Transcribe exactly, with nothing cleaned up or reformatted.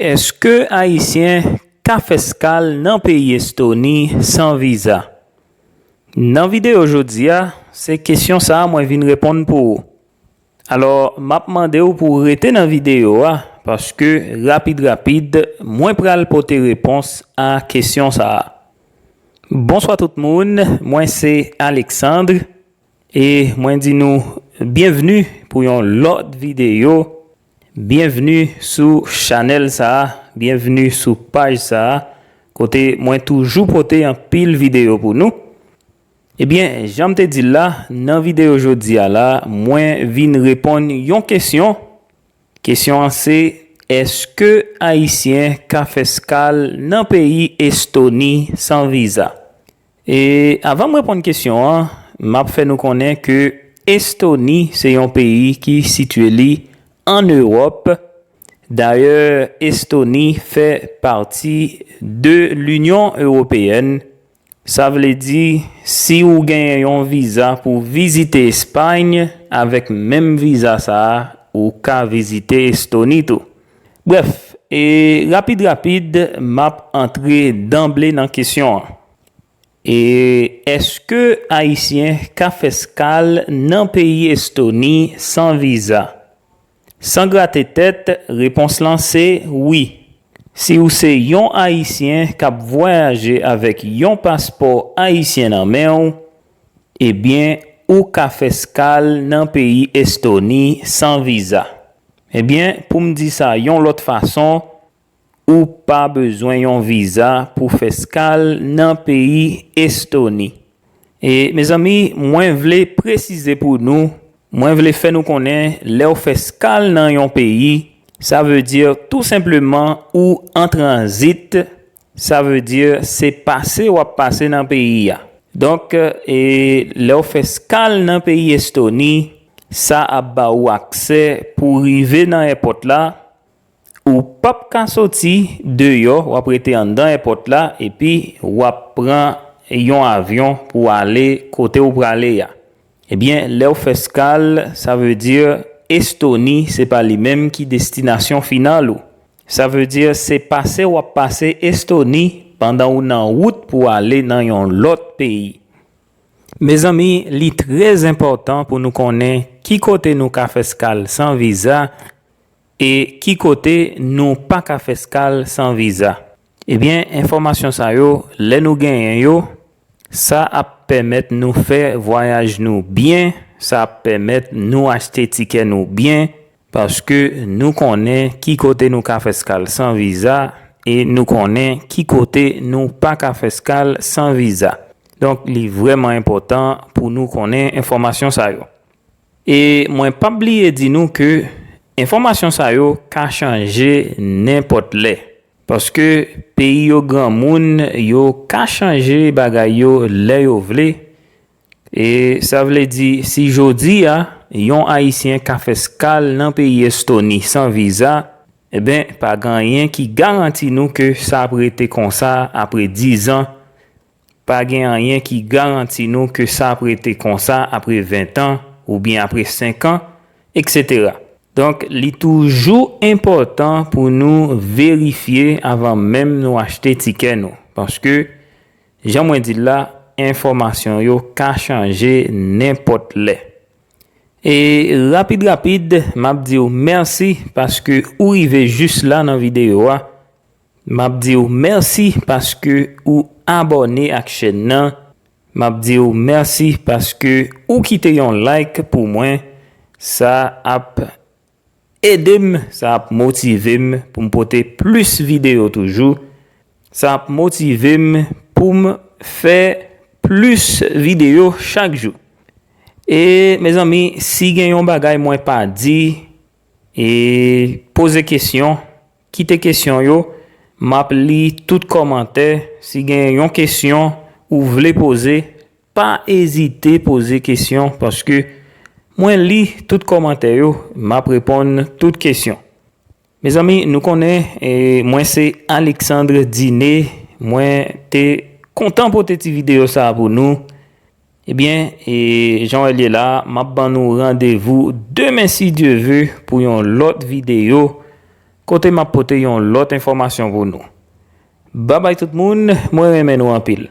Èske Ayisyen ka fè eskal nan peyi Estoni san viza? Nan videyo jodi a, se kesyon sa a mwen vin reponn pou ou. Alò, m ap mande w pou w rete nan videyo a, paske rapid rapid, mwen pral pote repons a kesyon sa a. Bonswa tout moun, mwen se Alexandre, e mwen di nou byenvni pou yon lòt videyo. Byenvni sou chanèl sa a, byenvni sou paj sa a, kote mwen toujou pote anpil videyo pou nou. Ebyen, jan m te di l la, nan videyo jodi a la, mwen vin reponn yon kesyon. Kesyon an se, èske Ayisyen ka fè eskal nan peyi Estoni san viza? E avan m reponn kesyon an, m ap fè nou konnen ke Estoni se yon peyi ki sitye li ann Ewòp. Dayè, Estoni fè pati de Linyon Ewopeyèn. Sa vle di, si ou genyen yon viza pou vizite Espay, avèk menm viza sa a, ou ka vizite Estoni tou. Brèf, e rapid rapid, m ap antre danble nan kesyon an. E èske Ayisyen ka fè eskal nan peyi Estoni san viza? San grate tèt, repons lan se wi. Si w se yon Ayisyen k ap vwayaje avèk yon paspò ayisyen nan men w, ebyen, ou ka fè eskal nan peyi Estoni san viza. Ebyen, pou m di sa yon lòt fason, ou pa bezwen yon viza pou fè eskal nan peyi Estoni. E, mezanmi, mwen vle presize pou nou, mwen vle fè nou konnen, lè w fè eskal nan yon peyi, sa vle di tou senpleman ou an tranzit, sa vle di se pase w ap pase nan peyi a. Donk, e, lè w fè eskal nan peyi Estoni, sa ap ba ou aksè pou rive nan èpòt la, ou p ap ka soti deyò, w ap rete anndan èpòt la, epi w ap pran yon avyon pou w ale kote w prale a. Ebyen, lè w fè eskal, sa vle di Estoni se pa li menm ki destinasyon final ou. Sa vle di se pase w ap pase Estoni pandan ou nan wout pou w ale nan yon lòt peyi. Mezanmi, li trè enpòtan pou nou konnen ki kote nou ka fè eskal san viza e ki kote nou pa ka fè eskal san viza. Ebyen, enfòmasyon sa yo, lè nou genyen yo, sa ap pèmèt nou fè vwayaj nou byen, sa ap pèmèt nou achte tikè nou byen, paske nou konnen ki kote nou ka fè eskal san viza e nou konnen ki kote nou pa ka fè eskal san viza. Donk, li vrèman enpòtan pou nou konnen enfòmasyon sa yo. E mwen p ap bliye di nou ke enfòmasyon sa yo ka chanje nenpòt lè. Paske peyi yo granmoun, yo ka chanje bagay yo lè yo vle. E sa vle di, si jodi a, yon Ayisyen ka fè eskal nan peyi Estoni san viza, eben, pa gen anyen ki garanti nou ke sa ap rete konsa apre diz an. Pa gen anyen ki garanti nou ke sa ap rete konsa apre ven an oubyen apre senk an, etsetera. Donk, li toujou enpòtan pou nou verifye avan menm nou achte tikè nou. Paske, jan mwen di l la, enfòmasyon yo ka chanje nenpòt lè. E rapid rapid, m ap di w mèsi paske ou rive jis la nan videyo a. M ap di w mèsi paske ou abòne ak chèn nan. M ap di w mèsi paske ou kite yon like pou mwen. Sa ap ede m, sa ap motive m pou m pote plis videyo toujou. Sa ap motive m pou m fè plis videyo chak jou. E, mezanmi, si gen yon bagay mwen pa di, e poze kesyon, kite kesyon yo, m ap li tout kòmantè. Si gen yon kesyon ou vle poze, pa ezite poze kesyon, paske mwen li tout kòmantè yo, m ap reponn tout kesyon. Mezanmi, nou konnen, e, mwen se Alexandre Diné, mwen te kontan pote ti videyo sa a pou nou. Ebyen, e, jan w wè l ye la, m ap ban nou randevou demen, si Dye ve, pou yon lòt videyo. kote m ap pote yon lòt enfòmasyon pou nou. Babay tout moun, mwen renmen nou anpil.